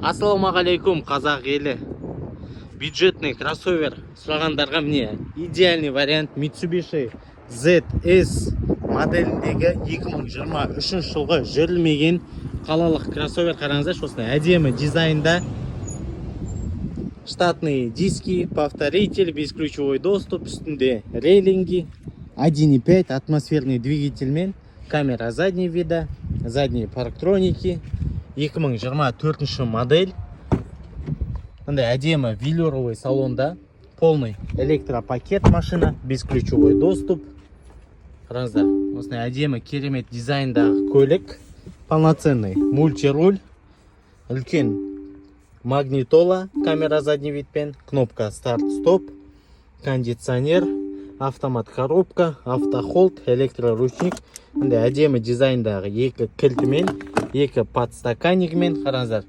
Ассалаумағалейкум, қазақ елі! Бюджетный кроссовер сұрағандарға, міне, идеальный вариант: Mitsubishi ZS моделіндегі 2023 жылғы жүрілмеген қалалық кроссовер. Қараңыздаршы, осындай әдемі дизайнда, штатные диски, повторитель, бесключевой доступ, үстінде рейлинги, 1.5 атмосферный двигательмен, камера заднего вида, задние парктроники. 2024 модель, мындай әдемі велюровый салонда, полный электропакет машина, бесключевой доступ. Қараңыздар, осындай әдемі, керемет дизайндағы көлік, полноценный мультируль, үлкен магнитола, камера задний видпен, кнопка старт стоп, кондиционер, автомат коробка, автохолд, электроручник. Мындай әдемі дизайндағы екі кілтімен, екі подстаканнигімен. Қараңыздар.